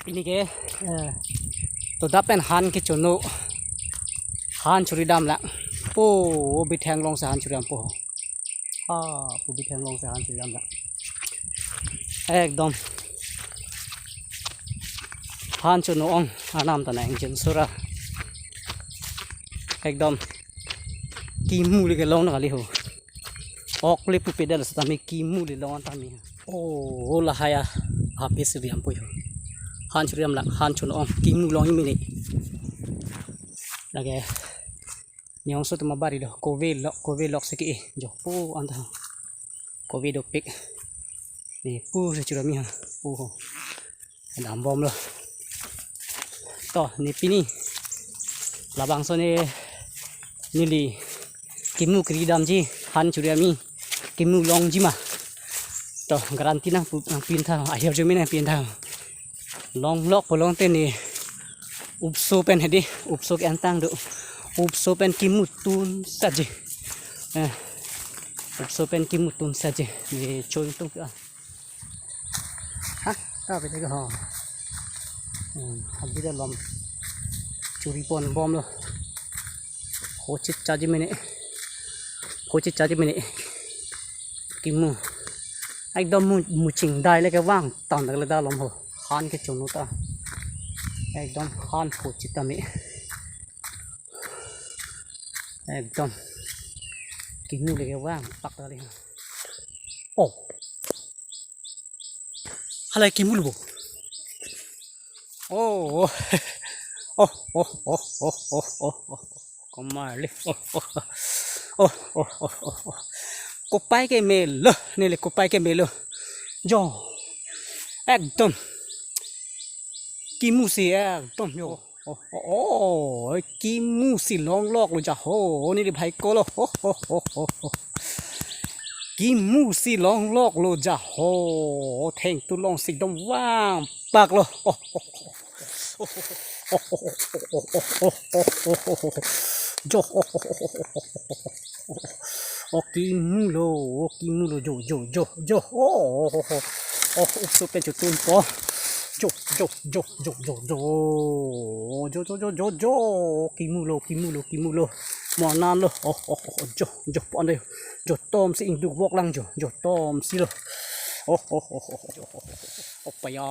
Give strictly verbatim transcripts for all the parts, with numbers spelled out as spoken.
Pini ke, eh, to adap pen han kechono, han chori dam lang. Po, bitheng along si han chori dampo. Ha, po, bitheng along si han chori dam lang. Ekdom. Han chono ong, anam ta nang jeng sura. Ekdom. Kimu le kelong na kali ho. Ok le pupe dal setame kimu le long tame. Oh, lahai a. Habis riam po yo. Han chori dam lang, han chono ong, kimu long imi ni. Lake. Nyong so tema bari do. Kove lok, kove lok seke. Jo po anta. Kove dopik. Ne po se chori dam ha. Po ho. Dam bomlo. To, ne pini. Labangso ne neli kimu kri damji, han chori dam imi, kimu longji ma. To, guarantee nangpu, nangpin tha, ahirjume nangpin tha. Longlok po long te ne upso pen hedi, upso ke-entang do. Upso pen kimu tun saji. Eh, upso pen kimu tun saji. Ne chon tung ke. Ha, ta pe de ho. Hmm, habida lom. Chori pon bomlo. Ho chit chaji mene. Ho chit chaji mene. Kimu. Ekdom mu, muching dai le kevang. Tan le da lom ho. Han kechono ta. Ekdom han ho chit tame. Ekdom. Kimu le kevang. Pak ta le. Oh. Halai kimu lo bo. Oh. Oh, oh, oh, oh, oh, oh, oh. Komar le. Oh, oh, oh. Oh, oh, oh, oh, oh. Kopai kemelo, neli kopai kemelo. Jo. Ekdom. Kimu si ekdom jo. Oh, oh, oh, kimu si longlok lo ja ho, neli bhai kolo. Ho, ho, ho, ho, ho. Kimu si longlok lo ja ho. Thengtu long si ekdom vang pak lo. Oh, oh, oh. Oh, oh, oh, oh, oh, oh, oh, oh, oh, oh. Jo, oh, oh, oh, oh, oh, oh, oh, oh. Oh, kimu lo, oh, kimu lo, jo, jo, jo, jo. Oh, oh, oh, oh. Oh, upso pen chotun po. Jo, jo, jo, jo, jo, jo. Jo, jo, jo, jo, jo. Kimu lo, kimu lo, kimu lo. Monan lo. Oh, oh, oh, oh, jo, jo, po ande. Jo tom si ingduk vok lang jo. Jo tom si lo. Oh, oh, oh, oh, oh, jo. Oh, paya.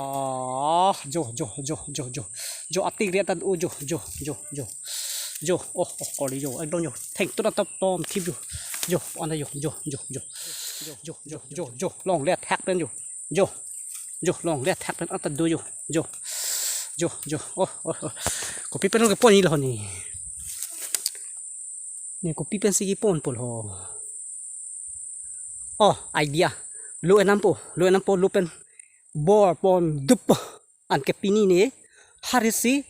Jo, jo, jo, jo, jo. Jo, atik riat tat u jo, jo, jo, jo. Jo, oh, oh, kali jo. Ekdom jo. Thengtu na top tom thip jo. Jo, anda jo, jo, jo, jo. Jo, jo, jo, jo, jo. Longle thak pen jo. Jo. Jo, longle thak pen anta do jo. Jo. Jo, jo. Oh, oh, oh. Kopi pen kepon ilo ni. Ne kopi pen si kepon po lo. Oh, idea. Lo enam po, lo enam po, lo pen bor pondup. Anke pini ne hari si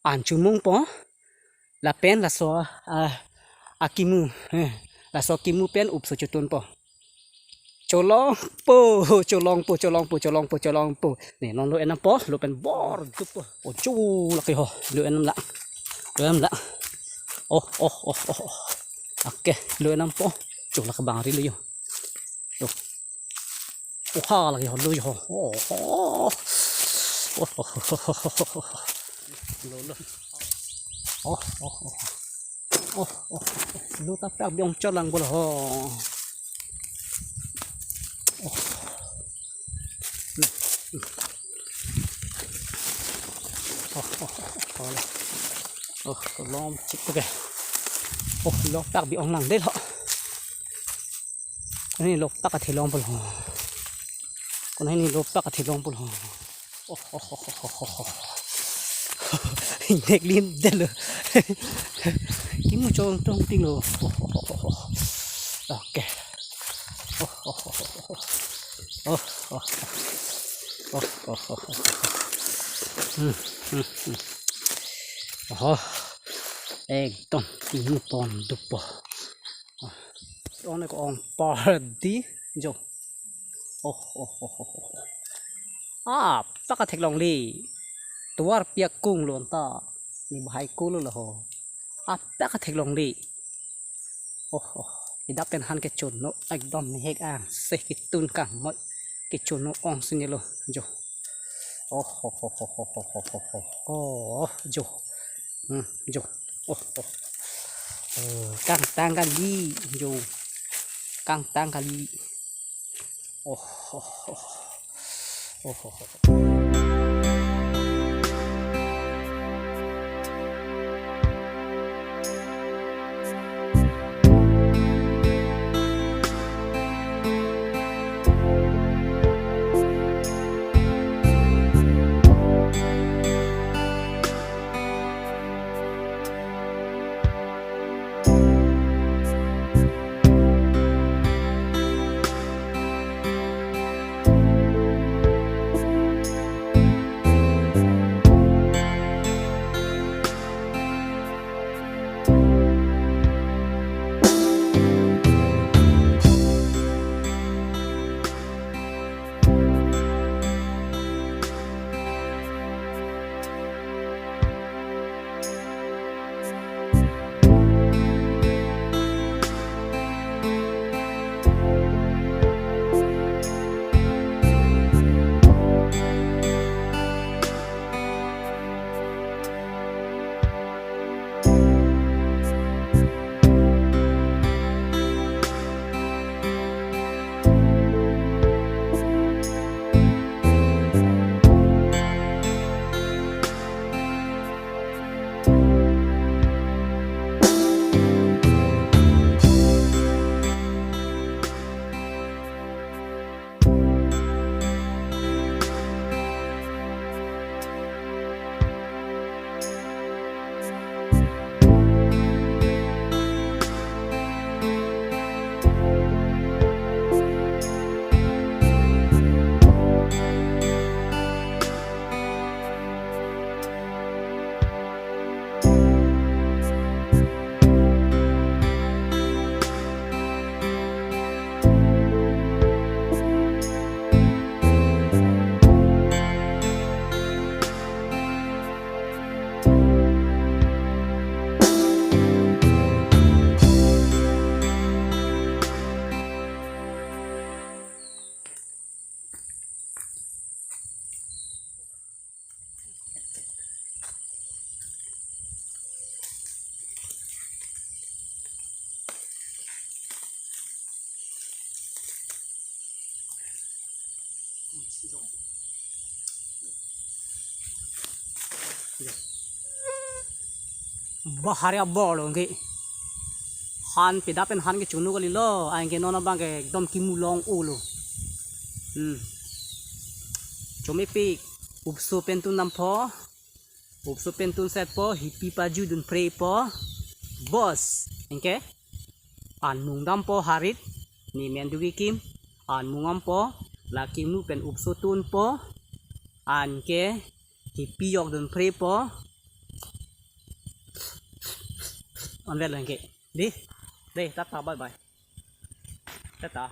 an chomong po. Lapen laso, ah, akimu, eh, laso kimu pen upso chotun po. Cholong po, cholong po, cholong po, cholong po, cholong po. Ne non lo enam po, lo pen bor dup po. Oh, jo lake ho, lo enam la. Lo enam la. Oh, oh, oh, oh, oh. Oke, lo enam po. Jo lake bang ri lo jo. Lo. Oha lake ho lo jo. Oh, oh. Oh, oh, oh, oh, oh, oh. Lo, lo. Oh, oh, oh. Oh, oh, oh. Lo ta pak biong chot lang bol ho. Oh. Oh, oh, oh, oh. Oh, lom chik ke. Oh, lo pak biong lang del ho. Ini lo pak athe long bol ho. Kona ini lo pak athe long bol ho. Oh, oh, oh, oh, oh, oh, oh. Nek lim del lo. Kimu chong tong ting lo. Oh, oh, oh, oh, oh. Oke. Oh, oh, oh, oh, oh. Oh, oh, oh, oh, oh. Hmm, hmm, hmm. Oh, ekdom kimu pondup po. Oh. Ong ne ko-ong pardi jo. Oh, oh, oh, oh, oh. Ah, pak athek longle. Tovar piak kung lo anta. Ne bhai kolo lo ho. Ah, pak athek longle. Oh, oh. Adap pen han kechono. Ekdom mehek ang. Se ketun kang moi. Kechono ong si ne lo. Jo. Oh, ho, ho, ho. Oh, jo. Hmm, jo. Oh, oh. Oh, kangtang kali, jo. Kangtang kali. Oh, oh, oh. Oh, oh, oh. Bahari abor lo ke. Han peda pen han ke chunu kali lo, anke non abang ke ekdom kimu long-o lo. Hmm. Chomepik, upso pen tun dampo. Upso pen tun setpo, hipi pajudun prepo. Bos, anke. An mung dampo harit, ne men dugi kim. An mung dampo, la kimu pen upso tunpo. Anke, hipi jokdun prepo. Anvet lo anke. Dei, dei, tata, bye bye. Tata.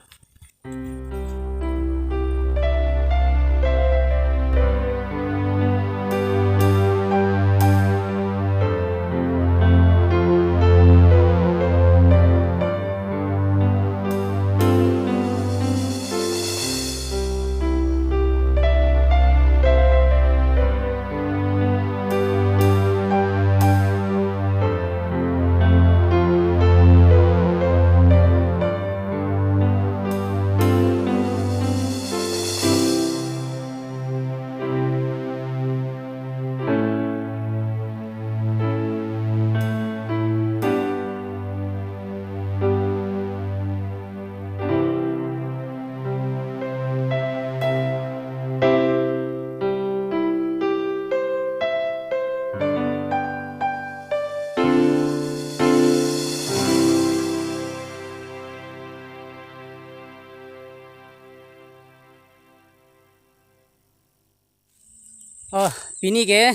Oh, pini ke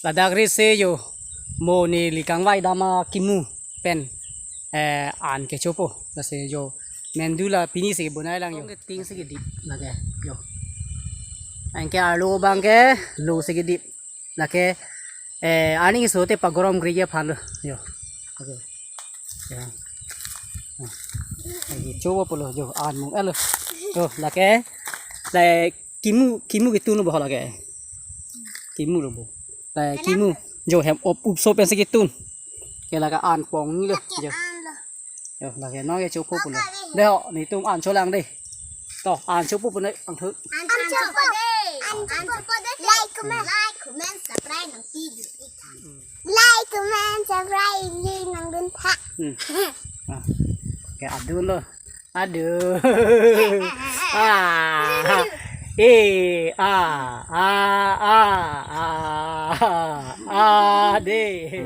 ladak ri se jo mo neli kangvai dam akimu pen, eh, an kechopo. Lasi jo mendu la pini si bonai lang jo. Ting si kedip lake jo. Anke arlo abang ke lo si kedip. Lake, eh, aning so te pagorom gri aphan lo jo. Okay. Ya. Lake chopo pulo jo, an mung-et lo. Jo, lake, lake kimu, kimu ketun lo bohol lake. Kimu lo bo. La kimu jo hem op upso pensi ketun. Ke la ke-an pong ni lo jo. An lo. Jo, la ke non ke chopo pulo. De ho, netum an cholang de. To, an chopo pulo angthu. An chopo de. An chopo de. Like, comment. Like, comment, subscribe nangpi dun ik tha. Like, comment, subscribe ili nangdun tha. Hmm. Ah. Ke adun lo. Aduh. Ah. Eh, ah, ah, ah, ah, ah, deh.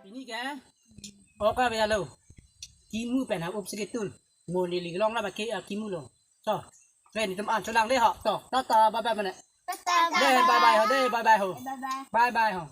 Pini ke, oka bejalo. Kimu pen ha up sikit tul. Mo lili long la ba ke, ah, kimu long. To. Pen itum an cholang de ho. To. Tata, bye bye mane. Tata, de, bye bye ho, de, bye bye ho. Bye bye. Bye bye ho.